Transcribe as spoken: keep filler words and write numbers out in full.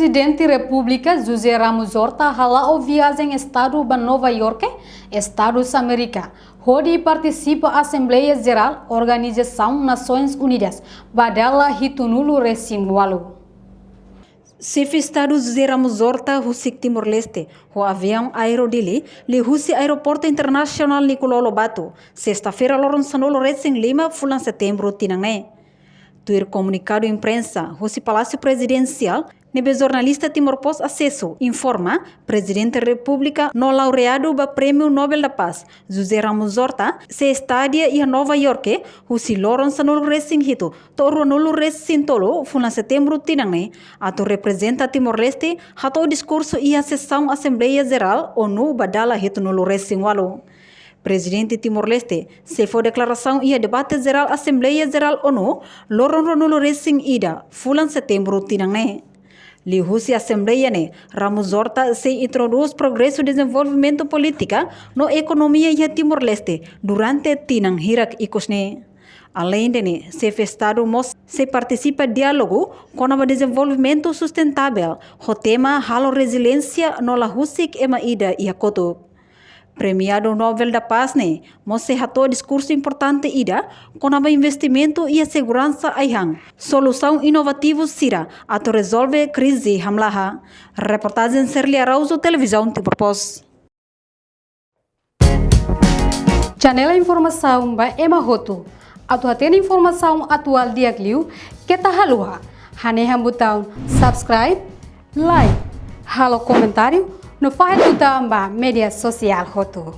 Prezidente Repúblika José Ramos Horta hala'o viajen estadu ba Nova Iorke, Estadus Amérika, hodi partisipa Asembleia Jerál Organizasaun Nasoins Unidas ba dala hitunulu resin ualu. Xefe Estadu José Ramos Horta husik Timor-Leste ho aviaun Aero Dili, liuhusi Aeroportu Internasionál Nicolau Lobato, sesta-feira loron sanulu resin lima fulan Setembru tinan ne'e. Tuir komunikadu imprensa husi Palásiu Prezidensiál, ne'ebé jornalista Timor Post asesu, informa, Prezidente Repúblika no laureadu ba Prémiu Nobel da Paz, José Ramos Horta, sei estadia iha Nova Iorke, husi loron sanulu resin hitu to'o ruanulu resin tolu fulan Setembru tinan ne'e, atu reprezenta Timor-Leste, hato'o diskursu iha sesaun Asembleia Jerál ONU ba dala hitunulu resin ualu. Prezidente Timor-Leste sei fó deklarasaun iha debate jerál Asembleia Jerál ONU, loron ruanulu resin ida fulan Setembru tinan ne'e. Liuhusi Asembleia ne'e, Ramos Horta sei introdús progresu, dezenvolvimentu, polítika no ekonomia iha Timor-Leste durante tinan hirak ikus ne'e. Aleinde ne'e, Xefe Estadu mós sei partisipa diálogu kona-ba dezenvolvimentu sustentável, ho tema halo reziliénsia no la husik ema ida iha kotuk. Premiadu Nobel da Paz ne'e mós sei hato'o diskursu importante ida kona-ba investimentu iha seguransa ai-han, solusaun inovativu sira atu rezolve krize hamlaha. Reportajen Serli Araújo, Televizaun Timor Post. Janela informasaun ba ema hotu. Atu hatene informasaun atuál di'ak liu, keta haluha hanehan butaun subscribe, like, halo komentáriu no fahe tutan ba média sosiál hotu.